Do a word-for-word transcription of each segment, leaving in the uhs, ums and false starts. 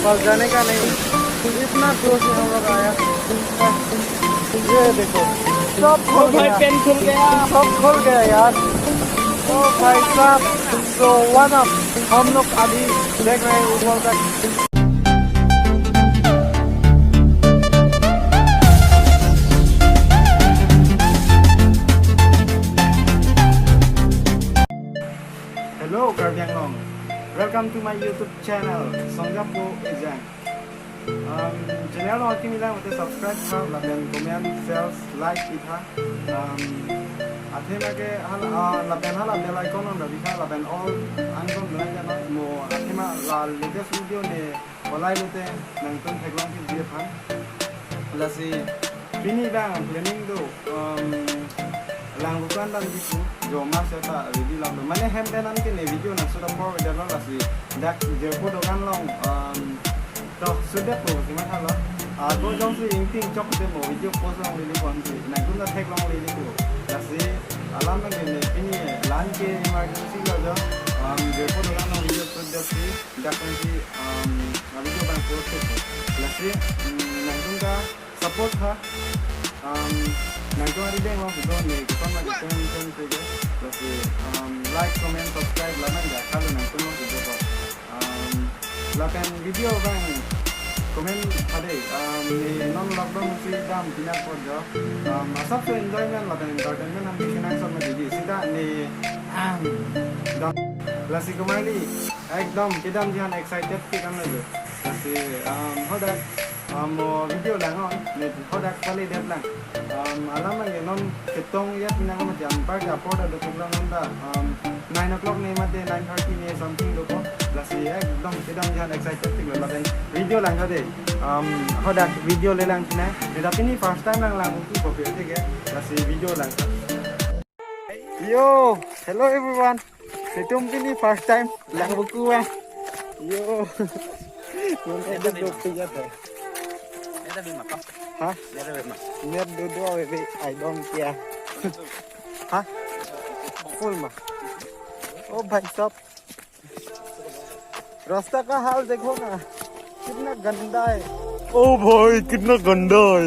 बस जाने का नहीं, इतना जोर से हम लोग आया। ये देखो, सब खुल गया। पेन खुल गया। सब खुल गया यार। ओ भाई साहब, तो वन अप, हम लोग अभी देख रहे हैं ऊपर तक। Hello Karbi Anglong, welcome to my YouTube channel Songjapo Ejang. Um, channel along kimi lang mate subscribe tha, lapen comment, share, like itha. Um, athema ke hal, ah, lapen hala bell icon on rabi tha, lapen all angkon belang jana mo athema la latest video ne olai lote nangtum theklong ke dia phan. Lasi pini bang planning do, um, Langvoku an dam di pu, joma seta ready lam do. Mane hem pen an ke ne video nang sudah por video lo lasi dak Jirpo dokan along, um, to sudah po si mata lo. Ako jongsi ingting chok te mo video post longlele pon si. Nangtum ta theklonglele pu. Lasi alam nang ke ne pini lan ke emergency lo jo. Um, Jirpo dokan along video sudah si. Dak pensi, um, video bang post ke. Lasi, um, nangtum ta support tha. Um, nangtum ari deng long video ne kepan ma kepan kepan ke. Lasi, um, like, comment, subscribe la nang ya kalau nangtum long video ko. Um, lapen video bang comment tha dei. Um, ne non lockdown si dam pinak por jo. Um, asap so enjoyment lapen entertainment ham bikin angsot ma didi. Sita ne, um, dam. Lasi komarli, ekdom kedamji aphan excited ke kan lagi. Lasi, um, hadak, um, mo video lang on, ne hadak kali det lang. Um, alam lagi non ketong ya pinang mati anpar ke apor ta dokok lang non ta, um, nine o'clock ne mate nine thirty ne something dokok. Lasi ekdom kedamji aphan excited tik lo lapen video lang kade. Um, hadak video le lang sina. Ne ta pini first time lang Langvoku kopi oke ke. Lasi video lang. Yo, hello everyone. Netum pini first time Langvoku bang. Yo. Nonke duk duk piyat hai. Hah? Net do do ave, I don't care. Hah? Full ma. Oh भाई साहब, रास्ता का हाल देखो ना, कितना गंदा है। ओ भाई, कितना गंदा है।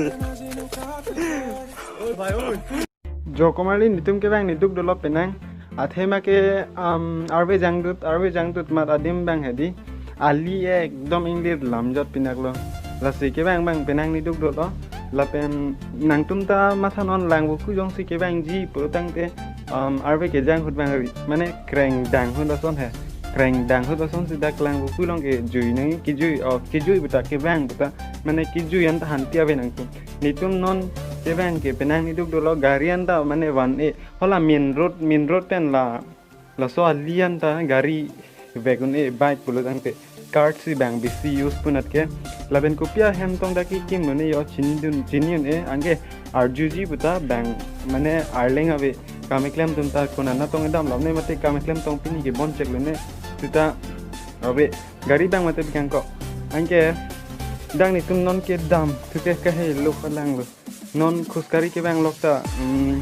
Jo komarli, netum ke bang ne duk dolo penang. Athema ke, um, arve jangdut, arve jangdut mat adim bang hedi. Ali ekdom inglir lamjot pinak lo. Lasi ke bang bang penang ne duk dolo. Lapen nangtum ta matha non Langvoku jongsi ke bangji pulotangte, um, arve kejang ahut bang ri. Mane kreng dang ahut ason he. Kreng dang ahut ason si dak Langvoku along kejui nang kejui, oh, kejui buta ke bang buta. Mane kejui an ta hanti ave nangtum. Netum non ke bang ke penang ne duk dolo gari an ta mane van e. Hala main road, main road pen la, laso ali an ta gari vek un e bike pulotangte. Car si bang bisi use punat ke. Lapen kopi ahem tong dak kekim un e yo chinidun, chini un e anke arjuji puta bang mane arleng ave. Kam keklem atum ta konat tong damlo ne mate kam keklem tong pini ke bon chek lo ne. Sita ave gari bang mate bikang ko. Anke dak netum non kedam thu ke kahelo kalang lo. Non khuskari ke bang lok ta, mm,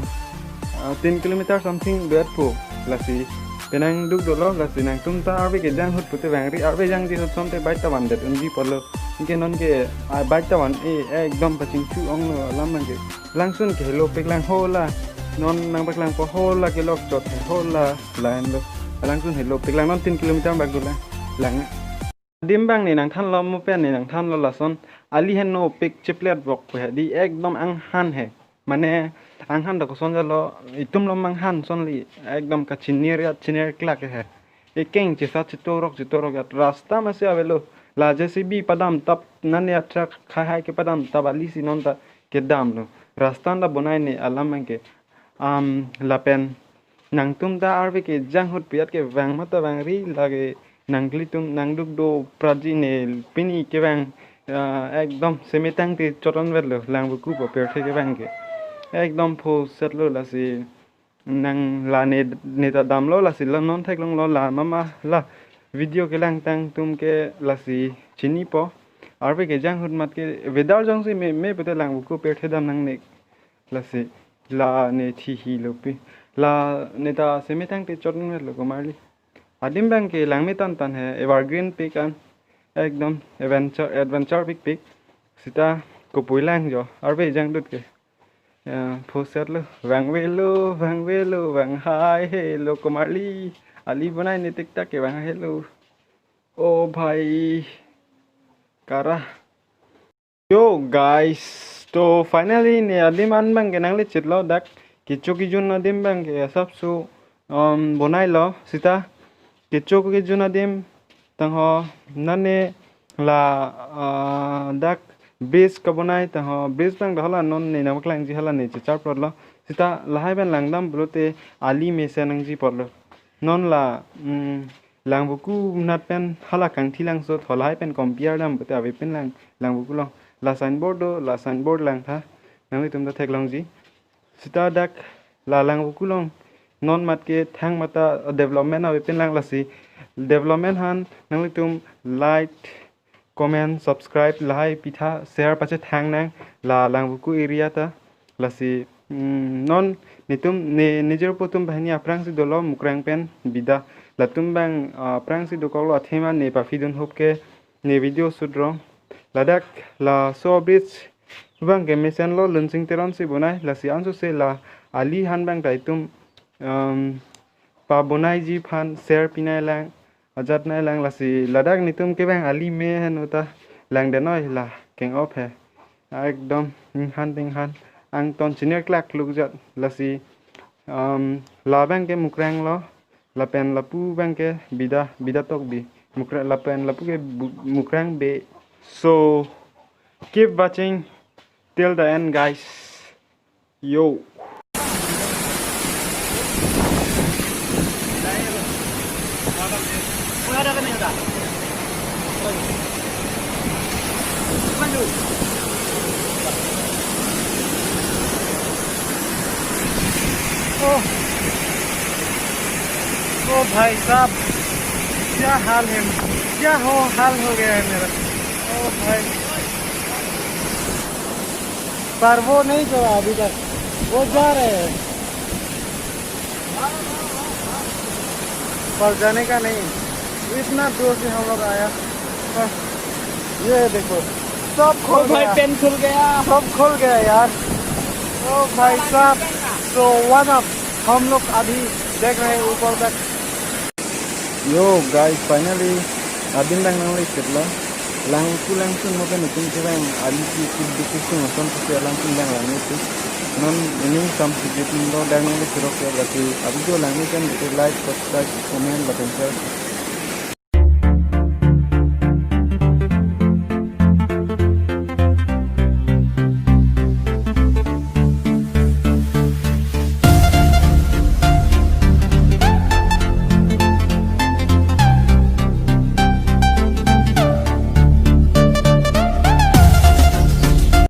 ah, tin kilometer something do-et po. Lasi penang duk dolo, lasi nangtum ta arve kejang ahut pute bang ri, arve jangji ahut asonte bike ta vandet unji polo. Anke non ke, ah, bike ta van e, ekdom pachingthur onglo alam bang ke. Langsun ke helo peklang hola. Non nangpaklangpo hola kelok chot he hola. Lain lo. Langsun helo peklang non tin kilometer bak dolang. Lang. Adim bang ne nangthanlo mo pen ne nangthanlo lason. Ali heno pik chiplet bok pu he di ekdom anghan he. Mane anghan dak koson jalo itum lo manghan sonli ekdom kachinir ya chinir klak he. Ekeng chesa chitorok chitorok ya rasta masi avelo. La J C B padam tap nane atrak khai hai ke padam tap ali si non ta kedam lo. Rasta ta bonai ne alam bang ke. Am, lapen nangtum ta arve kejang ahut piyat ke vang mata vang ri lake nanglitum nangduk do praji ne pini ke bang, ah, ekdom semetang te choton vet lo Langvoku po pirthe ke bang ke. Ekdom pho set lo lasi nang la ne, ne ta damlo lasi la non theklonglo la mama la video kelang tang atum ke lasi chinipo. Arve kejang ahut mat ke weather jongsi me, me pute Langvoku pirthe dam nangne. Lasi la ne thi hi lo pi. La ne ta semetang te chot nang lo komarli. Adim abang ke langme tan tan he, evergreen pik an. Ekdom adventure, adventure pik pik. Sita kopui lang jo, arve jangdut ke. Ya, phuset lo, vangvelo, vangvelo, vang hai helo, komarli. Ali bonai ne tik tak ke vang hai helo. Oh bhai, kara. Yo guys, to finally ne adim an abang ke nangle chitlo, dak kecho kejun adim abang ke asapso, um, bonailo. Sita kecho kejun adim tangho nane la, ah, dak bridge kabonai tangho, bridge abang dak hala non ne nangpaklangji, hala ne chechar plot lo. Sita lahai pen langdam pulote ali mesen nangji plot lo. Non la, mm, Langvoku nat pen hala Kangthilangso tho lahai pen compare dam pulote ave pen lang, Langvoku along. La signboard do, la signboard langtha. Nanglitum ta theklongji. Sita dak la Langvoku along non mat ke thang mata development ave pen lang, lasi development aphan nanglitum like, comment, subscribe lahai pitha, share pachethang nang la Langvoku area ta. Lasi, mm, non netum ne, ne jirpo atum banghini aphrangsi dolo Mukrang pen bida. Latum abang, ah, aphrangsi dokoklo, athema ne paphi dun hop ke ne video shoot rong. Ladak laso bridge abang ke mesenlo, Lunsing Teronsi bonai, lasi ansose la ali aphan abang ta itum, um, pabonaiji aphan share pinai lang, ajat nai lang, lasi ladak netum ke abang ali me heno ta langdennoi, la keng-op he. Ekdom inghan tinghan, angton chiner klak kluk jat, lasi, um, la abang ke Mukrang lo, lapen lapu abang ke bida, bida Tokbi. Mukra-, lapen lapu ke bu-, Mukrang be. So, keep watching till the end, guys. Yo. Oh, ओ भाई साहब, क्या हाल है, क्या हो, हाल हो गया है मेरा। ओ भाई, पर वो नहीं गया अभी तक, वो जा रहे हैं, पर जाने का नहीं। इतना दूर से हम लोग आया, पर ये देखो, सब खोल ओ भाई, गया। पेन खुल गया। सब खोल गया यार। ओ भाई साहब, so one up, हम लोग अभी देख रहे हैं ऊपर तक। Yo guys, finally adim abang nangle chitlo. Langvoku langsun mo pen itum ke abang ali ki kip dikisung ason pusi alam pindang lang itu. Non ining sam sijit lo, dak nangle chirok ya berarti abi jo langme pen itu like, subscribe, comment, lapen share.